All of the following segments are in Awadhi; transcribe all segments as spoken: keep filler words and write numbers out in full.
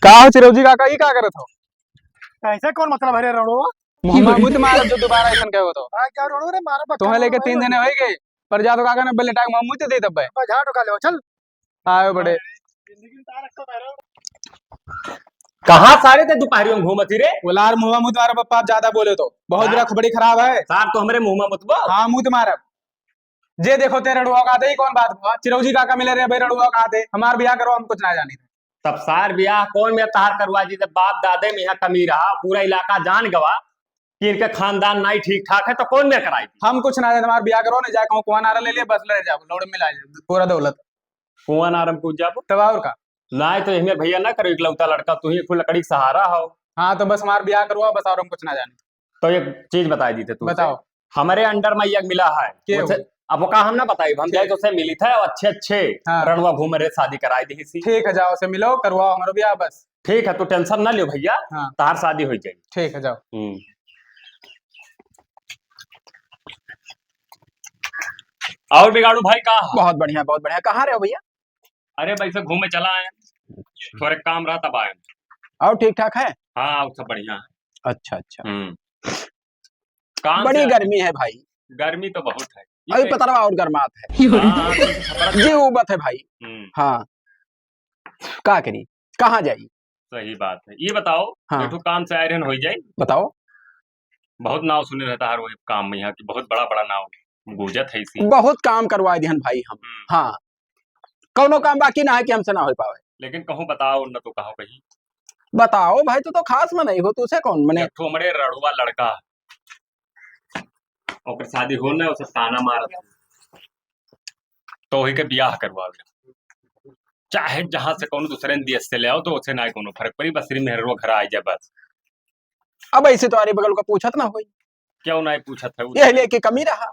का हो चिरौजी काका, ई का करत हो? ऐसे कौन मतलब है रे रड़ुआ? मुँह मा मुत मारब जो दोबारा ऐसन कहो तो। आ, क्या रड़ुआ रे, मारा बक्का तोहे लेके रड़ुआ तीन है। जने होइ गए, पर जा तो काका ने बेले टाइम मुँह मुत दे तब बे। बस झाड़ उठा ले, चल। आयो बड़े। कहाँ सारे ते दुपहरियों में घूमती रे? बोलार मुँह मुत मारब पप्पा, आप ज्यादा बोले तो। बहुत हाँ। बुरा खबड़ी खराब है। सार तो हमरे मुँह मा मुत बो। हाँ, मुत मारब। जे देखो ते रड़ुआ का आते, ई कौन बात हुआ? चिरौजी काका मिले रहे भाई, रड़ुआ का आते, हमार बियाह करो, हम कुछ ना जानी। तब सार बियाह कौन में तहार करवा जी? जब बाप दादे में यहाँ कमी रहा, पूरा इलाका जान गवा कि इनके खानदान नाई ठीक ठाक है, तो कौन में कराई? हम कुछ ना जानी, हमार बियाह करो, नहीं जाए कहूँ कुआं नारा ले ले, बस ले जाओ, लौड़ मिला जाओ, पूरा दौलत। कुआं नारा में कूद जाबो? तब और का? नाई तो एहमे भैया ना करो, इकलौता लड़का, तू ही एक ठो लकड़ी के सहारा हो। हाँ, तो बस हमार बियाह करवा, बस और हम कुछ ना जानी। तो एक चीज बताई दी थे तू बताओ। हमरे under में एक मिला है। के उसे, हो? अब ओका हम ना बताई, हम जाए ठीक। तो उसे मिली थे और अच्छे अच्छे हाँ। रड़ुआ घूम रहे शादी कराई दी सी। ठीक है, जाओ उसे मिलो, करवाओ हमरो बियाह बस। ठीक है, तू tension ना लियो भैया, हाँ। तहार शादी हो जाए। ठीक है, जाओ। हम्म। और बिगाड़ू भाई का? बहुत बढ़िया, बहुत बढ़िया। कहाँ रहे हो भैया? अरे भाई से घूमे चला आए, अच्छा। थोड़े काम रहा तब आए। और ठीक ठाक है? हाँ, और सब बढ़िया है। अच्छा, अच्छा। हम्म। काम बड़ी से आए। गर्मी है भाई। गर्मी तो बहुत है। अभी पतरवा और गर्मात है। हाँ, हाँ, तो छपरा जी उबत है भाई। हम्म। हाँ, का करी, कहाँ जाई? सही बात है। ये बताओ, हाँ। एक ठो काम से आए रहन हो जाए? बताओ। बहुत नाव सुने रहता हर वही काम में यहाँ की, बहुत बड़ा बड़ा नाव गूंजत है इसी। बहुत काम करवा दिहन भाई हम। हम्म। हाँ, कौनो काम बाकी ना है कि हमसे ना हो पावे। लेकिन कहूँ बताओ न तो कहो कहीं। बताओ भाई, तू तो खास में नहीं हो, तुझसे कौन मने? एक ठो हमरे रड़ुआ लड़का, ओकर शादी हो न, उसे ताना मारत, तो वही के बियाह करवा दे। चाहे जहाँ से कौनो दूसरे देश से ले आओ, तो उसे ना कौनो फर्क पड़ी, बस सिर्फ मेहरवा घर आ जाए बस। अब ऐसे तो अरे बगल का पूछत ना होई। क्यों नहीं पूछत है? यह लेके कमी रहा,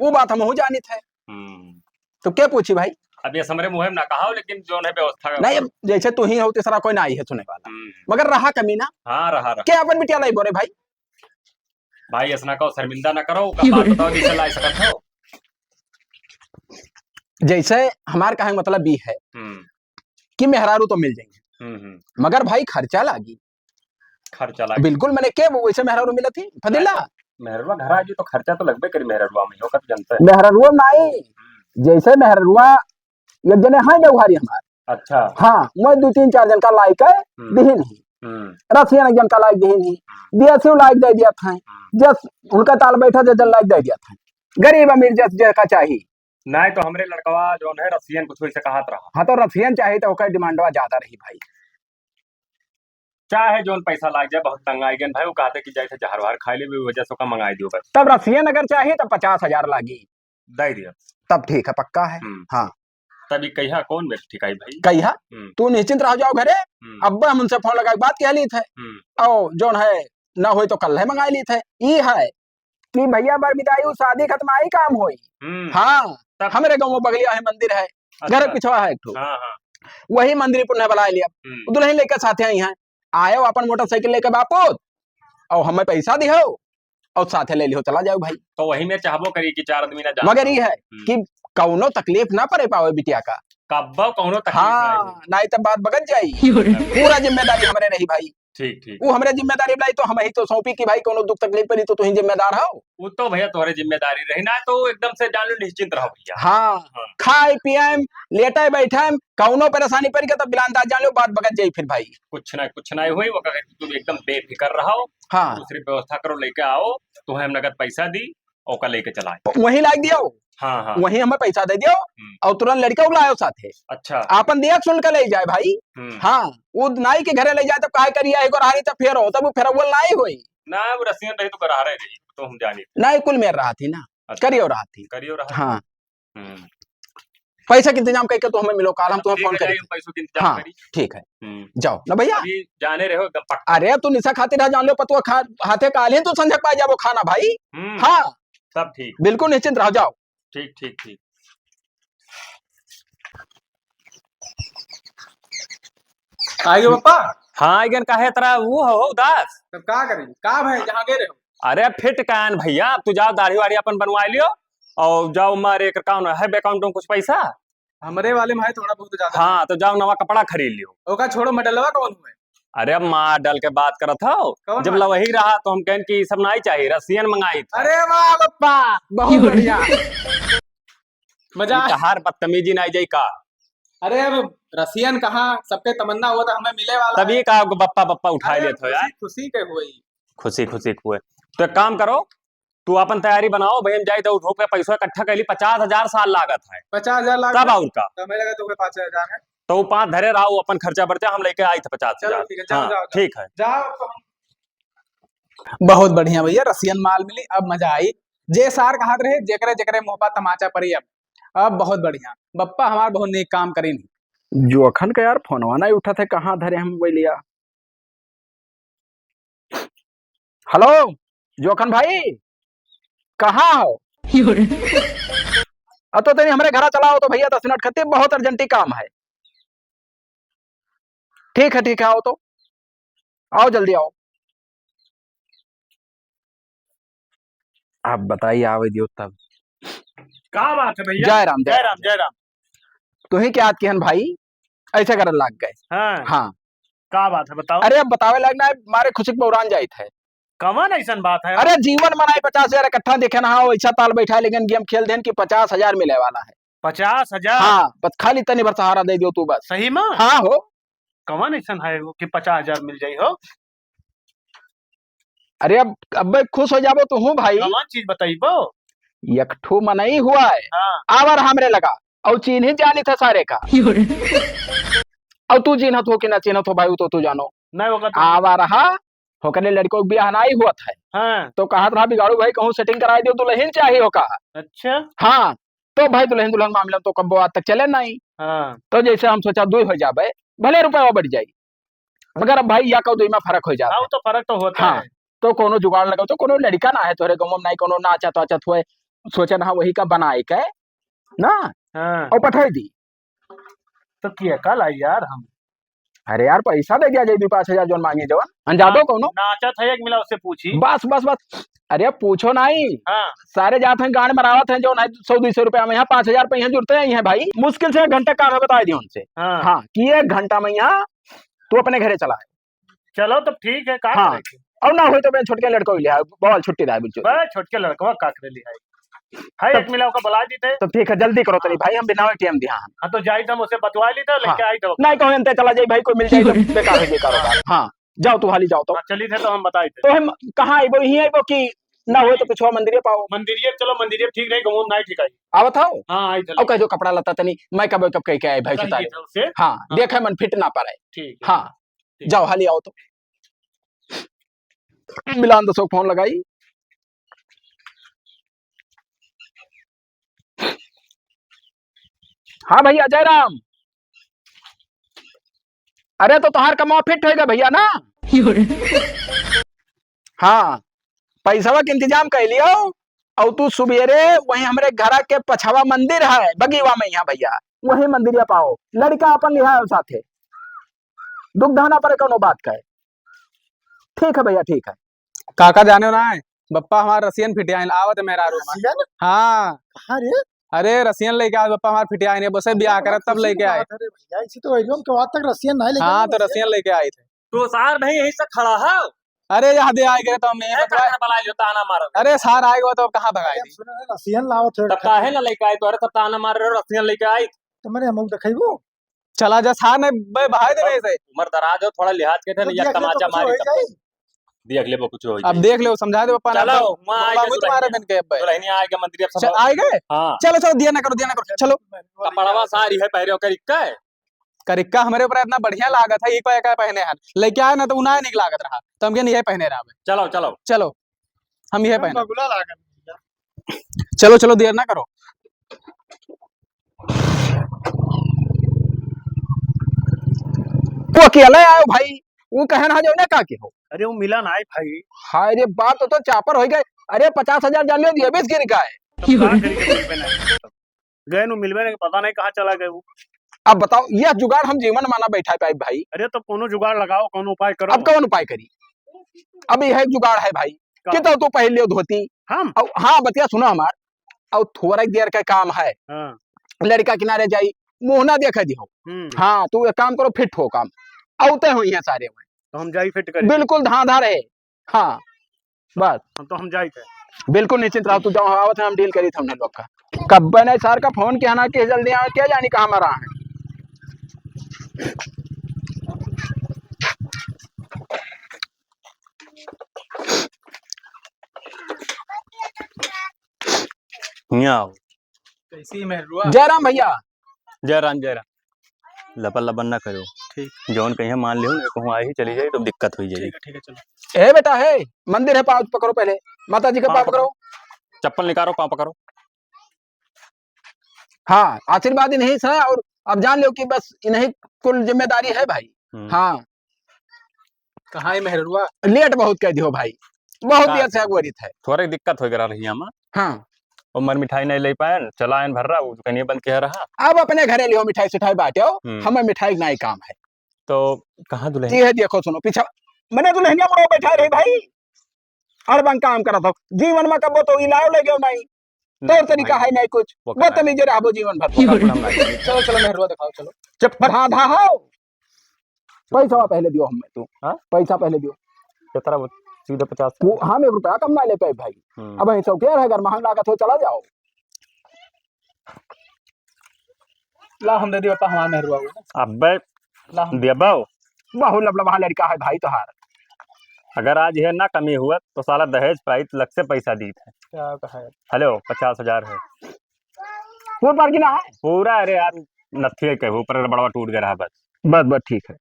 वो बात हम हो जानित है। हम्म। तो क्या पूछी भाई? अब ये समरे मुहे में ना कहा हो, लेकिन जो है व्यवस्था का नहीं, अब जैसे तू ही हो, तीसरा कोई ना आई है सुने वाला। हम्म। मगर रहा कमी ना। हाँ, रहा, रहा। क्या अपन बिटिया लाई बोरे भाई? भाई, ऐसा ना कहो, शर्मिंदा ना करो, का बात बताओ, जैसे लाई सकत हो। जैसे हमार कहे मतलब ई है हम्म। कि मेहरारू तो मिल जाएंगे, हम्म, हम्म। मगर भाई खर्चा लागी। खर्चा लागी। बिल्कुल, मैंने के वो वैसे मेहरारू मिलत ही, फदिला? मेहररुआ घर आ जी तो खर्चा तो लगबे करी मेहररुआ में, ओकर तो जनता है। मेहररुआ नाई, हम्म। जैसे मेहररुआ एक जने हैं व्यवहारी हमार। अच्छा। हाँ, मैं दू तीन चार जन का लाइक है, हम्म। दिहिन ही। हम्म। रसियन एक जन का लाइक दिहिन ही। हम्म। बियसियो लाइक दे दिया था। हम्म। जस उनका ताल बैठा, जस जन लाइक दे दिया था। गरीब अमीर जस जे का चाही। नाई तो हमरे लड़कवा जौन है रसियन कुछ वैसे कहत रहा। हाँ, तो रसियन चाही तो ओकर डिमांडवा ज्यादा रही भाई। चाहे जौन पैसा लाग जाए, बहुत तंग आई गए भाई, वो कहते कि जाए थे जहर वहर खाई लेबे, वजह से ओका मंगाई दियो बस। तब रसियन अगर चाही तो पचास हजार लागी। दे दियो। तब ठीक है, पक्का है। हम्म। हाँ। तब ई कहिया कौन बेच ठिकाई भाई? कहिया? हम्म। तू निश्चिंत रह जाओ घरे, हम्म। अब हम उनसे फोन लगा के बात कह ली थे। हम्म। और जौन है, ना होई तो कल है मंगा ली थे। ई है कि भैया बर बिदाई उ शादी खत्म आई काम होई। हम्म। हाँ, तब हमरे गाँव में बगलिया है मंदिर है, अच्छा। घर के पिछवा है एक ठो। हाँ, हाँ। वही मंदिर पुण्य बुला लिया। हम्म। दुल्हन लेके साथे आई हैं, आयो अपन मोटरसाइकिल लेके बापूत, और हमें पैसा दिहो और साथे ले लिहो, चला जाओ भाई। तो वही में चाहबो करी कि चार आदमी ना जान मगर पाओ। ई है हम्म। कि कौनो तकलीफ ना पड़े पावे बिटिया का। कब्बो कौनो तकलीफ ना हाँ, होई। नाई तब बात बगत जाई। पूरा जिम्मेदारी हमरे रही भाई। ठीक, ठीक। वो हमरे जिम्मेदारी लाई तो हम ही तो सौंपी कि भाई कौनो दुख तकलीफ पड़ी तो तुही जिम्मेदार हो। वो तो भैया तोहरे जिम्मेदारी रही ना, तो एकदम से जान लो निश्चिंत रहो भैया। हाँ, हाँ। खाए पिए, लेटे बैठे, कौनो परेशानी पड़ गया तो बिलान दास जान लो बात बगत जाई फिर भाई। कुछ ना, कुछ ना होई, वो कहे तू एकदम बेफिक्र रहो। हाँ। दूसरी व्यवस्था करो, लेके आओ, तुम्हें हम नगद पैसा दी, ओका लेके चला आए। वहीं लाग दियो। हाँ, हाँ। वहीं हमें पैसा दे दियो हम्म। और तुरंत लड़का बुलायो साथे। अच्छा। आपन देख सुन के ले जाए भाई। हम्म। हाँ, वो नाई के घरे ले जाए तब काहे करिया है गोरहारी तब फेर हो, तब वो फेर अव्वल नाई होई। ना, वो रसियन रही तो गोरहारे रही, तो हम जानी। नाई कुल मेर रहा थी ना, अच्छा। करियो रहा थी। करियो रहा थी। हाँ। हम्म। पैसा के इंतजाम करके तो हमें मिलो, काल हम तुम्हें ठीक फोन है, करें। जाइए, पैसों के इंतजाम हाँ, करी। ठीक है। हम्म। जाओ ना भैया। अभी जाने रहो एकदम पक्का। अरे तू निशा खातिर है, जान लो पतुआ खा, हाथे काल ही तू संझक पा जाबो खाना भाई। हम्म। हाँ। सब ठीक। बिल्कुल निश्चिंत रहो, जाओ। ठीक, ठीक, ठीक। आइए पप्पा। हाँ, आइगन काहे तरह वो हो, हो उदास? तब का करी? का भाई जहाँ गए रहे हो? अरे फिट कान भैया, अब तू जाओ दाढ़ी वाढ़ी अपन बनवा लियो और जाओ मारे एक account है, account में कुछ पैसा हमरे वाले में है थोड़ा बहुत ज्यादा। हाँ, तो जाओ नवा कपड़ा खरीद लियो। ओका छोड़ो, मॉडलवा कौन हुए? अरे, अब मॉडल के बात करत हो। कौन जब मॉडल? लवही रहा तो हम कहन कि ई सब नाई चाहिए, रसियन मंगाई था। अरे वाह बप्पा, बहुत बढ़िया। मजा। ई तहार बदतमीजी नाई जाई का? अरे, अब रसियन कहाँ, सबके तमन्ना हुआ था हमें मिले वाला तभी है। का बप्पा बप्पा उठाए अरे, लेत हो यार। खुशी, खुशी के हुई। खुशी खुशी के हुए। तो एक काम करो, तू अपन तैयारी बनाओ भाई, हम जाई तो धूप के पैसा इकट्ठा कर ली, पचास हजार साल लागत है। पचास हजार लागत तब है? और का? तो हमें लगा तो पाँच हजार है। तो वो पाँच धरे रहा, वो अपन खर्चा बर्चा हम लेके आई थे पचास हजार। चलो ठीक है, जाओ, हाँ, जाओ, जाओ। ठीक है। जाओ तो हम बहुत बढ़िया भैया, रसियन माल मिली, अब मजा आई। जे सार कहत रहे, जेकरे जेकरे मुंह पर तमाचा पड़ी अब। अब बहुत बढ़िया, बप्पा हमार बहुत नेक काम करीन। जोखन का यार फोनवा नहीं उठत है, कहाँ धरे हम मोबाइलिया? हेलो, जोखन भाई, कहाँ हो? अ तो तनी हमरे घरा चला आओ तो भैया, दस मिनट खातिर बहुत अर्जेंटी काम है। ठीक है, ठीक है, आओ तो, आओ जल्दी आओ। आप बताइए, आवे दियो तब। का बात है भैया? जय राम, जय जय राम, राम, जय राम। तुही के याद किहन भाई, ऐसे करन लाग गए। हाँ। हाँ। का बात है, बताओ। अरे, अब बतावे लाग ना, मारे खुशी के बौरान जाइत है। कवन ऐसन बात है? अरे, जीवन मनाई पचास हजार इकट्ठा देखे ना हो, ऐसा ताल बैठा, लेकिन गेम खेल देन कि पचास हजार मिले वाला है। पचास हजार? हाँ, बस खाली तनी भर सहारा दे दियो तू बस। सही में? हाँ हो। कवन ऐसन है वो कि पचास हजार मिल जाई हो? अरे अब, अबे खुश हो जाबो तू हूँ भाई। कवन चीज बताइबो? एक ठो मनई हुआ है, हाँ। आवर हमरे लगा, और चीन्ही जानी था सारे का। और तू चिन्हत हो कि ना चिन्हत हो भाई, वो तो तू जानो। नहीं, ओकर तो आवा रहा, ओकरे लड़को के बियाह नाई हुआ था। हाँ। तो कहत रहा, "बिगाड़ू भाई, कहूँ सेटिंग कराई दियो, दुल्हन चाहिए हो का?" अच्छा। हाँ, तो भाई दुल्हन दुल्हन मामला तो कब्बो आज तक चले नाई। हाँ। तो जैसे हम सोचा, दुई हो जाबे, भले रुपया बढ़ जाई, मगर अब भाई या कहू दुई में फर्क हो जाता हाँ, है। वो तो फर्क तो होता हाँ, है। तो कोनो जुगाड़ लगाओ, तो कोनो लड़का ना है तोहरे गाँव में, नाई कोनो नाचत वाचत हुए, सोचे ना वही का बनाए के ना, हाँ। और पठाई दी। तो किया का लाई यार हम? अरे यार, पैसा दे दिया जाई, दुई पाँच हजार जौन मांगे जवन। अनजादो ना-, कौनो। नाचत है एक मिला, उससे पूछी। बस, बस, बस। अरे पूछो नहीं। हाँ। सारे जात हैं, गांड मरावत हैं, जौन है सौ दुई सौ रुपया में, यहाँ पाँच हजार पे यहाँ जुड़ते हैं, यहाँ भाई। मुश्किल से एक घंटे काम है, बताई दियो उनसे। हाँ। हाँ, कि एक घंटा में यहाँ तू अपने घरे चला है। चलो, तब ठीक है, का हाँ। करे के? और ना होई तो मैं छोटके लड़को ही ले आए, बवाल छुट्टी रहा बिल्कुल। बे, छोटके लड़कवा का करे ले आई? है तब एक मिला ओका बुला दी थे। तो ठीक है, जल्दी करो तनी हाँ। भाई, हम बिना टाइम दिया हम। हाँ, तो जाई तो हम उसे बतवा ली तो लेके हाँ। आई तो। नहीं, कहूँ अंते चला जाई भाई, कोई मिल जाई तो बेकार हो जाई कारोबार। हाँ, जाओ तू हाली जाओ तो। हाँ, चली थे तो हम बताई थे। तो हम कहाँ आइबो, यहीं आइबो कि ना होई तो कुछ मंदिरे पाओ? मंदिरिये, चलो मंदिरिये ठीक रही, गाँव में नहीं ठीक आई। आवत हो? हाँ, आई थे। और कह दो कपड़ा लता तनी, मैं कब कब कह के आए भाई कह सुतारे। दिए थे उसे। हाँ, हाँ। देखे मन फिट ना पड़े। ठीक है। हाँ, ठीक। जाओ हाली आओ तो। मिलान दसो फोन लगाई। हाँ भैया जयराम, अरे तो तोहार कमवा फिट होइगा भैया ना? हाँ, पैसवा के इंतजाम कर लियो। और तू सुबेरे वहीं हमरे घरा के पछवा मंदिर है बगीवा में, यहाँ भैया वहीं मंदिरिया पाओ, लड़का अपन लिहाओ साथे, दुख धाना पर कोनो बात का है। ठीक है भैया, ठीक है। काका जाने ना है, बप्पा हमार रसियन फिटियाइन आवत है मेहरारू में। रसियन? हाँ। कहाँ रे? अरे रसियन लेके आए बप्पा हमार फिटियाइन, बसे ब्याह अरे करत तब खुशी की लेके आए। बात है रे भैया, इसी तो एरिया में तो आज तक रसियन नहीं लेके हाँ, आए, तो रसियन। रसियन लेके आए थे। तो सार नहीं यहीं से खड़ा है। अरे यहाँ दे आए गए तो हम यहीं ए, बतवाए। काकर बला लियो, ताना मारत। अरे सार आए गए तो अब कहाँ भगाए अरे दी? सुनो ना, रसियन लाओ थे। तब काहे ना लेके आए, तो अरे तब ताना मार रहे हो, रसियन लेके आई। तो मैंने हम देखेबो। चला जा, सार ने बे बहाए देबे ऐसे। उम्र दराज हो, थोड़ा लिहाज के थे, तो नहीं, एक देख ले, तो तमाचा कुछ मारी हो तब जाई। देख ले, वो कुछ हो अब जाई। देख ले, वो समझा दे, पप्पा ने चलो, अब वहाँ आके मारे दुल्हनिया, बन के अब। दुल्हनिया आके मंदिर अब चल, सब आए गए? हाँ। चलो, चलो, दिया ना करो, दिया ना करो, चलो। कपड़वा सारी है, पहरे ओकर इक्का है। करिक्का हमरे ऊपर इतना बढ़िया लागत है, एक बार का पहने हैं। लेके आए ना, तो उनाए निक लागत रहा, तो हम कहने, "यह पहने रहा बे।" चलो, चलो। चलो, हम यह एकदम पहने। बगुला लागत है। चलो, चलो, देर ना करो। वो अकेला आयो भाई, वो कहे ना जो ना का के हो। अरे वो मिलन आए भाई। हाय रे बाप, तो, तो चापर हो गए। अरे पचास हजार जान लियो, दिया बीस गिर का है। तब का करी के मिलबे नहीं? गए नु मिलबे नहीं, पता नहीं कहाँ चला गए वो। अब बताओ, यह जुगाड़ हम जीवन माना बैठा पाए भाई। अरे तो कोनो जुगाड़ लगाओ, कोनो उपाय करो। अब कौन उपाय करी? अब यह जुगाड़ है भाई का? कि तो तू पहन लियो धोती। हम? अब हाँ, बतिया सुनो हमार। अब थोड़ा देर का काम है। हाँ। लड़का किनारे जाई, मुँह ना देखे दिहो। हम्म। हाँ, तू एक काम करो, फिट हो काम। औते होइहैं सारे हुए। तो हम जाई फिट करी। बिल्कुल धांधा रहे। हाँ, बस। हम तो हम जाई थे। बिल्कुल निश्चिंत रहो, तू जाओ, आवत है, हम डील करी थे उन्हें लोग का। कब्बे नहीं सार का फोन किया ना कि जल्दी आओ, क्या जानी कहाँ मरा है। हियाँ आओ। कैसी मेहरुआ? जयराम भैया। जयराम, जयराम। लपन लपन ना करो। ठीक। जौन कहीं मान लियो ना, कहूँ आई ही चली जाई तो दिक्कत हुई जाई। ठीक है, ठीक है, चलो। ए बेटा, है मंदिर है, पाँव पकड़ो पहले, माता जी का पाँव पाँव पकड़ो। पकड़ो। चप्पल निकालो, पाँव पकड़ो। हाँ, आशीर्वाद इन्हीं से है और अब जान लो कि बस इन्हीं कुल जिम्मेदारी है भाई। हम्म। हाँ। कहाँ है मेहरुआ? लेट बहुत कह दियो भाई, बहुत का देर से करी? अगोरित है। थोड़े दिक्कत हो गया रही हम। हाँ। और मर मिठाई नहीं ले पाए, चला आयन भर रहा, वो दुकानिया बंद किया रहा। अब अपने घरे लियो मिठाई सिठाई बांटो, हम्म। हमें मिठाई नहीं काम है। तो कहाँ दुल्हन? ये है, देखो, सुनो, पीछे मने दुल्हनिया मोड़ बैठा रही भाई, अड़बंग काम करत हो, जीवन में कबो तो इलाव ले गयो नहीं। तौर तरीका है नहीं कुछ, वो बदतमीज रहबो जीवन भर। वो काम हम नहीं करी। चलो, चलो, मेहरुआ दिखाओ, चलो। चुप, धांधा हो। पैसा पहले दियो हमें तू। हाँ? पैसा पहले दियो। कितना वो? सीधे पचास। वो, हम एक रुपया कम ना ले पाए भाई। हम्म। अब ऐसा क्या है, अगर महंग लागत हो, चला जाओ। ला, हम दे दियो, पा हमार मेहरुआ हुआ। अबे, ला, हम देबो। बहुत लबलबा लड़का है भाई तोहार। अगर आज ये ना कमी हुआ, तो साला दहेज पाई, तो लग से पैसा दीत है। क्या कहा है? हेलो, पचास हजार है। पूरा पार की ना है? पूरा, अरे यार, नथिए के ऊपर बड़वा टूट गया रहा बस। बस, बस, ठीक है।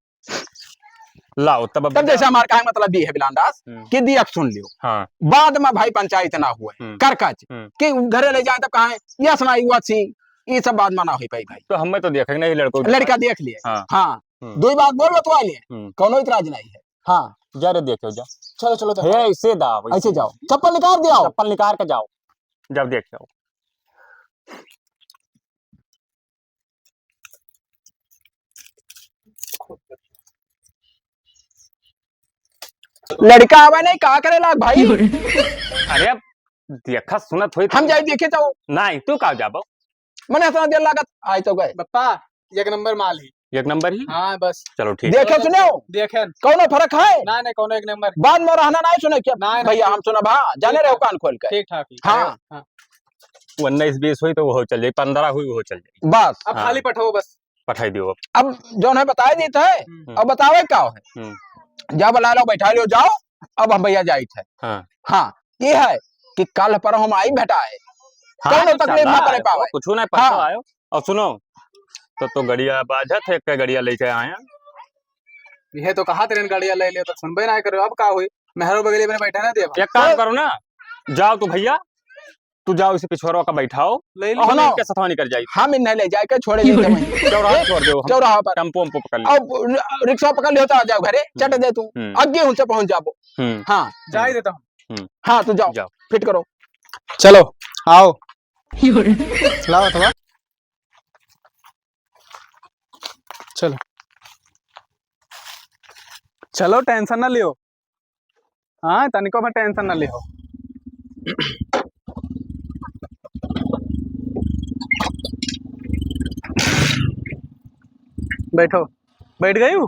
लाओ, तब अब तब जैसे हमार कहे मतलब ये है, बिलान दास, हम्म। कि दिया के सुन लियो। हाँ। बाद में भाई पंचायत ना हुए, हम्म। करकच, हम्म। कि घरे ले जाए तब कहे, "यस ना, युवा सी, ये सब बाद में ना हो पाई भाई।" तो हमें तो देखे नहीं लड़को। लड़का देख लिए। हाँ। हाँ। हम्म। दो ही बात बोल, बतवा लिए। हम्म। कौनो इतराज नहीं है। हाँ। जा रे, देखे जा। चलो, चलो, तो हे, ऐसे दा, ऐसे ऐसे। जाओ। चप्पल निकाल दिया। चप्पल निकाल के जाओ। जब देख जाओ। लड़का आवे नहीं, का करे लाग भाई? अरे, अब देखा सुनत होई हम तो। जाई देखे तो। नहीं, तू का जाबो? मने इतना देर लागत, आए तो गए। बप्पा, एक नंबर माल ही। एक नंबर ही? हाँ, बस। चलो, ठीक। देखे सुने हो? देखे। कौनो फर्क है? ना, ना, कौनो एक नंबर। बाद में रहना नहीं सुने क्या? ना, ना, भैया, ठीक। हम सुना भा, जाने ठीक रहो ठाक। कान खोल के। ठीक ठाक ही। हाँ। हाँ। उन्नीस बीस हुई तो वो चल जाई, पन्द्रह हुई वो चल जाई। बस। अब हाँ। खाली पठाओ बस। पठाई दियो अब। अब जौन है बताए देत है, हम्म। अब बतावे का है? हम्म। जब बुला लो, बैठा लो, जाओ, अब हम भैया जाइत है। हाँ। हाँ, ये है कि कल पर हम आई भेटाए। हाँ, कौनो तो तकलीफ चला ना करे आयो, पावे। कुछ नहीं, परसों हाँ। आयो। और सुनो, तो, तो गड़िया बाझत है, एक गड़िया लेके आया। ये तो कहा तेरे गड़िया ले ले, तो सुनबे ना करो, अब का हुई? मेहरो बगली में बैठा ना देवा। एक काम करो ना, जाओ तू भैया, तू जाओ इसे पिछोरवा का बैठाओ, ले लो। और हम सुनो, इनके सथवा निकल जाई। हम इन्हें ले जाके छोड़े देते वहीं। चौराहा छोड़ दो, हम चौराहा पर। टेम्पो वेम्पो पकड़ लो। अब रि-, रिक्शा पकड़ लियो तो आ जाओ घरे, हम्म। चट दे तू। हम्म। अग्गे उनसे पहुंच जाबो। हम्म। हाँ। जाए देता हूँ। हम्म। हाँ, तू जाओ। जाओ। फिट करो। चलो, आओ। लाओ अथवा। चलो। चलो, tension ना लियो। हाँ, तनिको भर tension ना लिहो। बैठो, बैठ गयू?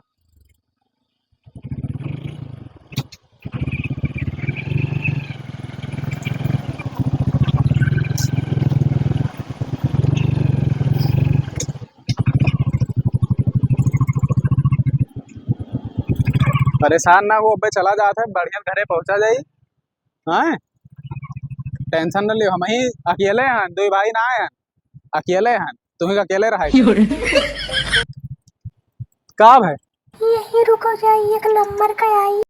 परेशान ना हो, अबे चला जात है, बढ़िया घरे पहुंचा जाई। हाँ, tension न लियो, हम ही अकेले हैं, दो भाई ना हैं, अकेले हैं, तुम्हें अकेले रहा है। का भाई? यही रुको जाई, एक नंबर का आई।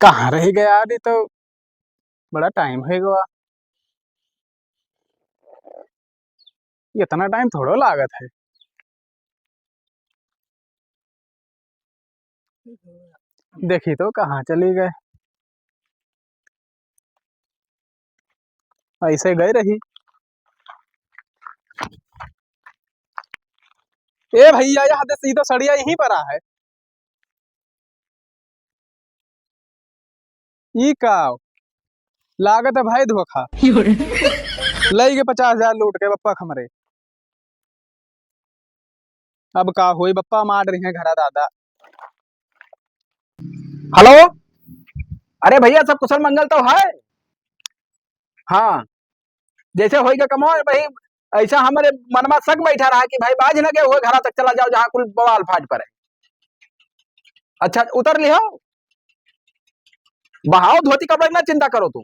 कहाँ रहि गया यार, ये तो बड़ा टाइम होइ गवा। इतना टाइम थोड़ो लागत है। देखी तो कहाँ चली गए, ऐसे गए रही। ए भइया, यह दे, ई तो सड़िया यहीं पर आ है। ई का? लागत है भाई धोखा। लई के पचास हजार लूट के बप्पा क हमरे। अब का होई बप्पा, मार रही हैं घरा दादा। हेलो, अरे भइया, सब कुशल मंगल तो है? हाँ, जैसे होई के कमो भाई, ऐसा हमरे मन मा शक बैठा रहा कि भाई बाझ न गए हुए घरा तक, चला जाओ जहाँ कुल बवाल फाट पड़े। अच्छा, उतर लिहो, बहाओ धोती कपड़ा, ना चिंता करो तुम।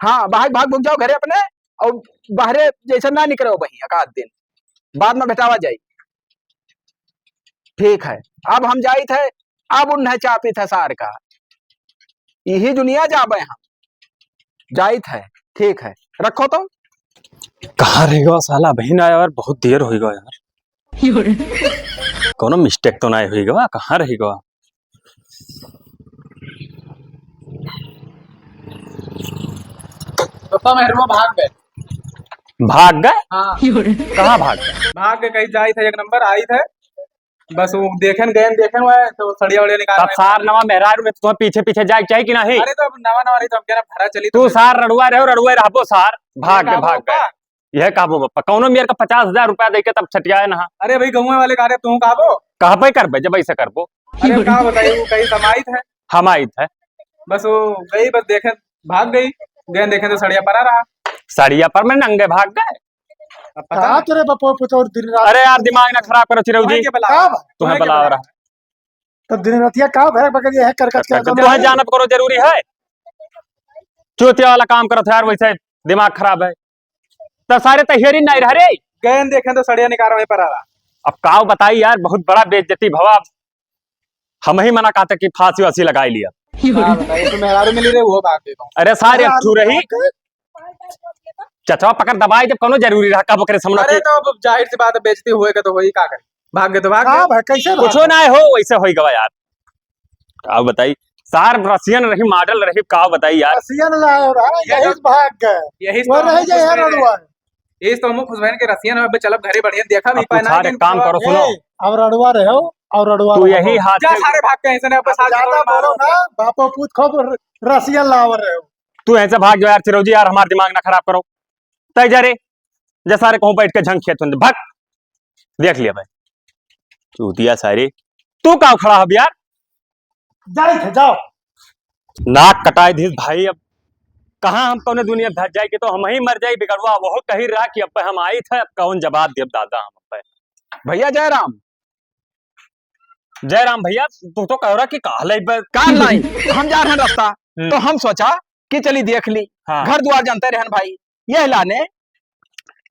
हाँ, भाग भाग भुग जाओ घरे अपने, और बाहरे जैसे ना निकरो बही एक आध दिन, बाद में भेटावा जाई। ठीक है, अब हम जाइत है, अब उन्हें चापित है सार का, यही दुनिया जाबे हम, जाइत है। ठीक है, रखो तो। कहाँ रहि गवा साला, अबहीं ना आया यार, बहुत देर होइ गवा यार। कौनो मिस्टेक तो ना होइ गवा, कहाँ रहि गवा? पापा, मेहरुआ भाग गए। भाग गए? हाँ। कहाँ भाग गए? भाग के कहीं जाइत है, एक नंबर आइत है, बस वो देखेन गए, देखेन हुआ है, तो सड़िया वड़िया निकाल तब रहे हैं। सार नवा मेहरारू में तो पीछे पीछे जाए के चाही कि नहीं? अरे तो अब नवा नवा रही तो हम कह रहे भरा चली तू तो सार रड़ुआ रहो, रड़ुआ रहबो सार, भाग ये गए, कहा भाग गए। पापा? यह कहबो बप्पा, कौनो मेर का पचास हजार रुपया दे के तब छटियाए ना। अरे भाई, गौवे वाले कहा रहे, तू कहबो? कहबे करबे जब ऐसे करबो। अरे का बताई, वो कहीं समाइत है। हमाइत है। बस वो गई, बस देखे, भाग गई, गए देखे तो सड़िया परा रहा। सड़िया पर में नंगे भाग गए। अब पता कहाँ नहीं। तेरे बपो पुतो दिन रात अरे यार, दिमाग ना खराब करो चिरऊ जी। तुम्हें के बुला का रहा? बा? तुम्हें तुम्हें के बुला बुला रहा? रहा? तो दिन रतिया का भर बकर ये है करकट के करकट के तुम्हें जानब करो जरूरी है? चूतिया वाला काम करत है यार, वैसे दिमाग खराब है। तो सारे तैयारी नहीं रह रे। गए देखे तो सड़िया निकाल वहीं पर आ रहा। अब काव बताई यार, बहुत बड़ा बेइज्जती भवा। अब हम ही मना कहते कि फांसी वासी लगाई लिया। का बताई, तो मेहरारू मिली रहे, वो भाग गए। अरे सारे मेहरारू अट्ठू रही। भाग गए। चचवा पकड़ दबाई जब कोनो जरूरी रहा, कब ओकरे सामने अरे की तो अब जाहिर सी बात है, बेइज्जती हुए के तो होई, का करे, भाग गए तो भाग का गए। भाई, कैसे भाग कुछो गए? ना हो, वैसे होई गवा यार। का बताई, सार रसियन रही, मॉडल रही, का बताई यार। रसियन लाए रहा, यही यही से भाग गए। यही वो तो रह हम जाए खुश यार, भए। रड़ुआ। यही तो हम खुश भए के रसियन अब चलब घरे बढ़िया, देखा भी अब तू पाए ना सारे कि काम करो, सुनो। ए, अब रड़ुआ रहे हो, और रड़ुआ तू रहो। यही हाथ जा से सारे भाग के ऐसे ना, अब बस आज ज्यादा बोलो ना, बापो पूत खूब र-, रसियन लावर रहे हो। तू ऐसे भाग जाओ यार, चिरौजी यार, हमार दिमाग ना खराब करो। तय जा रे, जा सारे कहूँ बैठ के झंग खेत होने, भाग। देख लिया भाई, चूतिया सारे, तू का खड़ा है यार? जाई थे, जाओ। नाक कटाई दिस भाई, अब कहाँ हम कौने दुनिया धर जाए कि तो हम ही मर जाए बिगड़वा। वह कही रहा कि अब हम आई थे, अब कौन जवाब देब दादा हम अब। भैया जयराम, जयराम भैया, तू तो कह रहा कि काल आई बे-, काल लाई, हम जा रहे हैं रास्ता, हम्म। तो हम सोचा कि चली देख ली, हाँ। घर द्वार जानते रहन भाई, यह लाने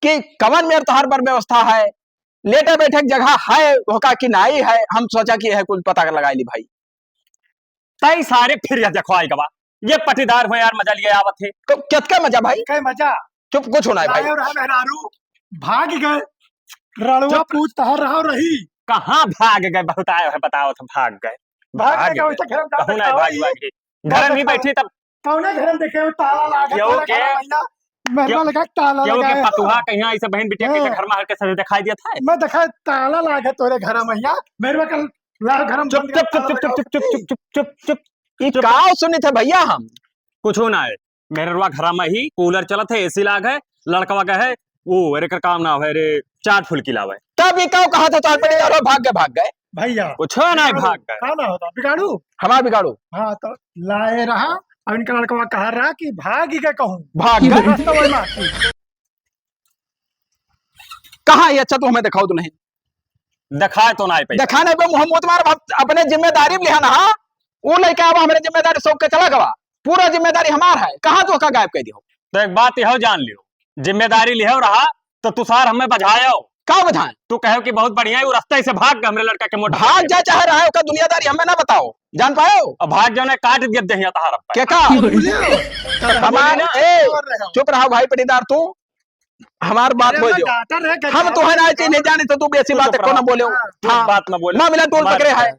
कि कवन मेर तोहार पर व्यवस्था है, लेटे बैठे के जगह है होका कि नाई है, हम सोचा कि यह कुल पता लगा ली भाई। तई सारे फिर यह देखो आई गवा, ये पटीदार हुए यार, मजा लिए आवत है। तो कितका मजा भाई? कई मजा? चुप, कुछ होना है भाई। लायो रहा मेहरारू, भाग गए। रड़वा चुप। पूछ तहार रहा रही। कहाँ भाग गए? बहुत आए हैं, बताओ तो भाग गए। भाग भाग गए, गए। वैसे घर में कहूँ जाके नहीं खाओ भाग ये। भाग गए। घर में भाग बैठी तब कौने घर में देखे हो ताला लागे, क्यों तोरे के? घर में भैया, मेहरवा क्यों? लगा ताला क्यों के लगाए हो। पतुहा कहीं ऐसे बहन बिटिया के हैं। घर में हर के साथ दिखाई दिया था? मैं देखा ताला लागे तोरे घर में भैया, मेहरवा का ला घर में चुप, बंद चुप, कर चुप, ताला चुप, लगा चुप, चुप, के। चुप, चुप, चुप, चुप। ई चुप। काव सुनित है भैया हम? कुछो ना है। मेहरवा घरा में ही कूलर चलत है, एसी लाग है, लड़कवा का है, वो, अरे, एकर काम ना है रे, चाट फुल्की लावे। तब ई काव कहा था तोहर पटीदार भाग गए, भाग गए? भैया, कुछो ना है, बिगाड़ू, भाग गए। का ना होता? बिगाड़ू? हमार बिगाड़ू। हाँ, तो लाए रहा, अब इनका लड़कवा कहा रहा कि भाग ही गए कहूँ। भाग गए? रास्ता वही मार। कहाँ है? अच्छा, तू हमें दिखाओ तो नहीं। दिखाए तो ना पाई। दिखा नहीं पे मुँह मुँह तुम्हारा बाप अपने जिम्मेदारी में लिहा ना, हाँ? वो लइका अब हमरे जिम्मेदारी सौंप के चला गवा, पूरा जिम्मेदारी हमार है, कहाँ तू ओका गायब कर दियो? तो एक बात यह जान लियो, जिम्मेदारी लिहो रहा तो तू सार हमें बझायो, का बताएं? तू कहे कि बहुत बढ़िया है, वो रास्ते से भाग गए हमरे लड़का के मोटर भाग जाए चाहे रहा है, ओका दुनियादारी हमें ना बताओ, जान पायो? अब भाग जाओ ना, काट दिया देहिया तहार अब। के का? हमार, ए, चुप रहो भाई पटीदार तू, हमार बात अरे हो मैं जो। डॉक्टर है, हम गजब। तो है ना, चीज नहीं जानी तो तू बेसी तू बात चुप रहो। कोनो बोले हो। हाँ। तू हाँ। बात ना बोले। मामला टोल हमार पकड़े है।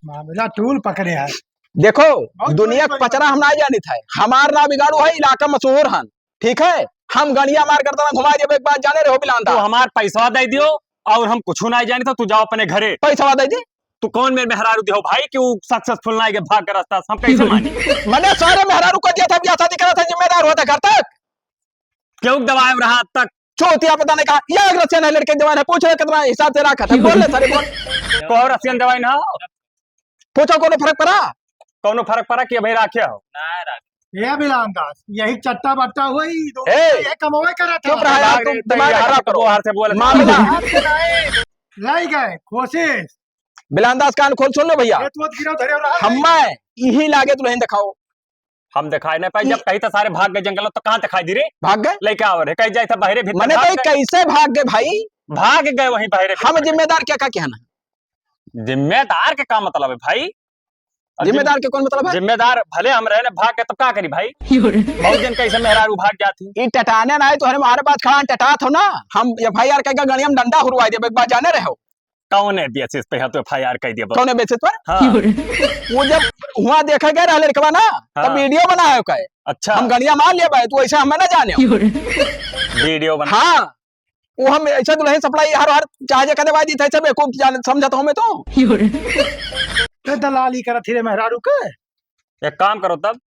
मामला टोल पकड़े है। देखो, बहुत दुनिया बड़ी के पचरा हम ना जानित है, हमार ना बिगाड़ू है, इलाका मशहूर हन, ठीक है? हम गड़िया मार करता ना घुमा देबे, एक बात जाने रहो बिलांदा। तू हमार पैसा दे दियो और हम कुछ ना जानित है, तू जाओ अपने घरे। पैसा दे दे। तू कौन मेरे मेहरारू दियो भाई कि वो सक्सेसफुल ना आएगा भाग के रास्ता से, हम कैसे मानी? मने सारे मेहरारू को दिया था, ब्याह शादी करा था, जिम्मेदार होता घर तक। क्यों दबाए रहा आज तक? चौथिया पता नहीं कहा, या एक रसियन है लड़के जवान है, पूछ रहे कितना हिसाब से रखा था, बोल ले सारे बोल। कौन रसियन जवान है? पूछो कोनो फर्क पड़ा? कोनो फर्क पड़ा कि भाई राखे हो? ना राखे। ये बिलांदाज, यही चट्टा बट्टा हुई, दो ए, ये कमावे करत चुप है। रहा यार, भाग तुम रे, दिमाग यार, खराब करो। बाहर से बोल। मामला। आपके नहीं, लाई गए, कोशिश। बिलांदाज कान खोल सुन लो भैया। ये तो गिरो धरे रहा है। हम्मे यही लागे दुल्हन दिखाओ। हम दिखाई नहीं पाई, जब कहीं तो सारे भाग गए जंगल में, तो कहाँ दिखाई दी रे? भाग गए? लेके आओ रे, कहीं जाए था बाहरे भीतर मने भाग तो गए। कैसे भाग गए भाई? भाग गए वहीं बाहरे हम भीतर। जिम्मेदार क्या का कहना? जिम्मेदार के का मतलब है भाई? अब जिम-, जिम्मेदार के कौन मतलब है? जिम्मेदार भले हम रहे ना, भाग गए तो का करी भाई? बहुत दिन कैसे मेहरारू भाग जाती। ई टटाने ना है, तो हमारे पास खड़ा टटात हो ना, हम एफ आई आर कह के गड़िया में डंडा हुरवा देबे, एक बात जाने रहे हो। कौने बेसिस पे है तो एफ आई आर कह दिया बस? कौने बेसिस पर? हाँ। वो जब हुआ देखे गए रहा लड़कवा ना, तब हाँ। वीडियो बनाए का है। अच्छा। हम गड़िया मार लिया भाई, तू ऐसा हमें ना जाने। वीडियो बना। हाँ। वो हम ऐसा दुल्हन सप्लाई हर, हर चाहे जे कदे बाजी थे, सब एको जान समझत हूँ मैं तो। ते दलाली करत ही रे मेहरारू के। एक काम करो तब।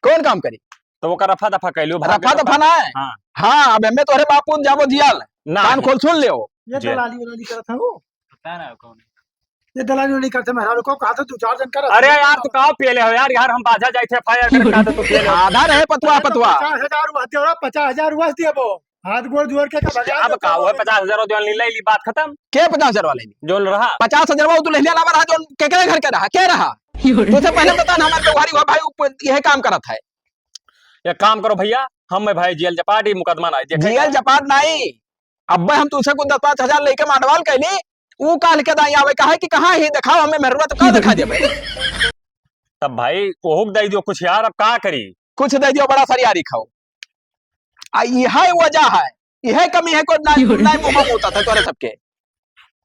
कौन काम करी? तो वो का रफा दफा कर लियो, भाग रफा दफा ना है। हाँ। हाँ, अब हमें तोहरे बापू जाबो जियाल। ना कान है। खोल सुन लियो। ये जेल। दलाली वलाली करत है वो। पता ना कौन है। ये दलाली वलाली करते मेहरारू को कहा था दो चार जन कर। अरे यार, तू का पिए ले हो यार? यार, हम बाजा जाए थे, एफ आई आर करे, कहा था तू पिए ले हो। आधा रहे पतवा, पतवा। पचास हजार वह दे रहा, पचास हजार वह दे वो। हाथ गोड़ जोड़ के का भगा अब दे का वो। पचास हजार जो ले ली, बात खत्म। के पचास हजार वाले ली? जो रहा। पचास हजार वो तू ले लिया लावा रहा, जो के, के घर के रहा, के रहा? तो से पहले बता ना, हमारे व्यवहारी हुआ भाई, ऊपर यह काम करत है। एक काम करो भैया, हम मैं भाई जेल जपाट, ये मुकदमा ना, जेल जपाट नहीं। अब भाई हम तुझसे कुछ दस पाँच हजार लेके माडवाल कैली, ऊ काल के दाई आवे, कहे कि कहाँ ही दिखाओ हमें मेहरुआ, तो का दिखा देबे? तब भाई ओहू के दे दियो कुछ यार, अब का करी? कुछ दे दियो, बड़ा सरियारी खाओ। आ यह वजह है, यह कमी है, कोई ना, ना मुंह में होता था तोरे सबके।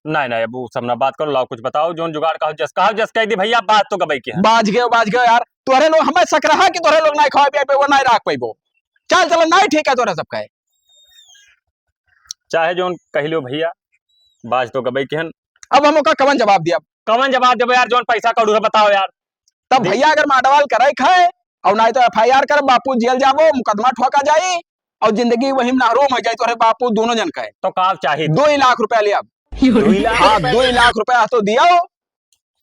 नहीं, नहीं, अब वो सब ना बात करो, लाओ कुछ बताओ, जोन जुगाड़ कहो, जस कहो, जस कह दी भैया, बात तो गबई के है। बाज गयो, बाज गयो यार, तोरे लोग हमें शक रहा कि तोरे लोग नहीं खाओ पिए पे, वो नहीं राख पैबो। चल, चल, नहीं ठीक है तोरे सबका है। चाहे जोन कह लियो भैया, बाज तो गबई के हन। अब हम ओका कवन जवाब दिया? कवन जवाब देबो यार, जोन पैसा कौड़ी है बताओ यार। तब दे- भैया अगर माडवाल करे खाए और नहीं तो एफ आई आर कर, बापू जेल जाबो, मुकदमा ठोका जाई और जिंदगी वही में महरूम हो जाई तोरे बापू दोनों जन का है। तो का चाही? दो ही लाख रुपया ले अब। दो ही लाख हाँ, रुपया? दो ही लाख रुपया तो दियो,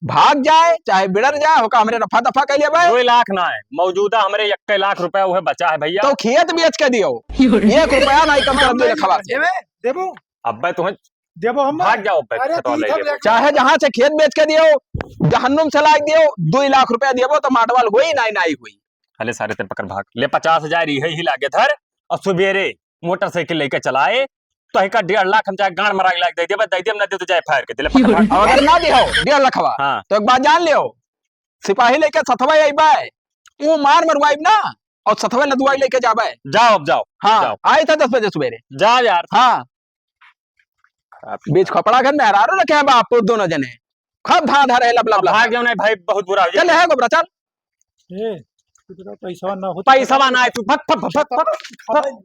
भाग जाए चाहे बिड़र जाए, होका हमरे रफा दफा कर लेबे। दो लाख ना है, मौजूदा हमरे एक लाख रुपया वह बचा है भैया। तो खेत बेच के दियो, एक रुपया नहीं कम कर दो लखवा से। देबे, देबो। अब्बे तुम्हें देबो हम। भाग जाओ अब्बे, अरे खेतवा ले लेबो। चाहे जहाँ से खेत बेच के दियो, जहन्नुम से लाग दियो, दो लाख रुपया देबो तो माडवाल होई, नहीं, नहीं होई। अले सारे ते पकड़ भाग। ले पचास हजार ही है, ही लागे धर, और सुबेरे मोटरसाइकिल लेके चलाए, तो हिका डेढ़ लाख हम चाहे गांड मरा के लाके दे देबे, दे देब, ना दे तो जाए फायर के दिले पकड़ भाग। और अगर ना दिहो डेढ़ लाखवा, हाँ। तो एक बात जान लियो, सिपाही लेके सथवा अइबे, ऊ मार मरवाइब ना, और सथवा लदवाई लेके जाबे। जाओ, अब जाओ, हाँ, जाओ। आए था दस बजे सुबेरे। जाओ यार। हाँ। बीच खपड़ा घर मेहरारू रखे हैं बाप दोनों जने, खूब धा धा रहे लब लब अब लब। भाग जाओ, नहीं भाई, बहुत बुरा हो जाए। चल, है गोबरा, चल। ए, पैसा ना हो, पैसा ना है, तू भग, भग, भग, भग, भग।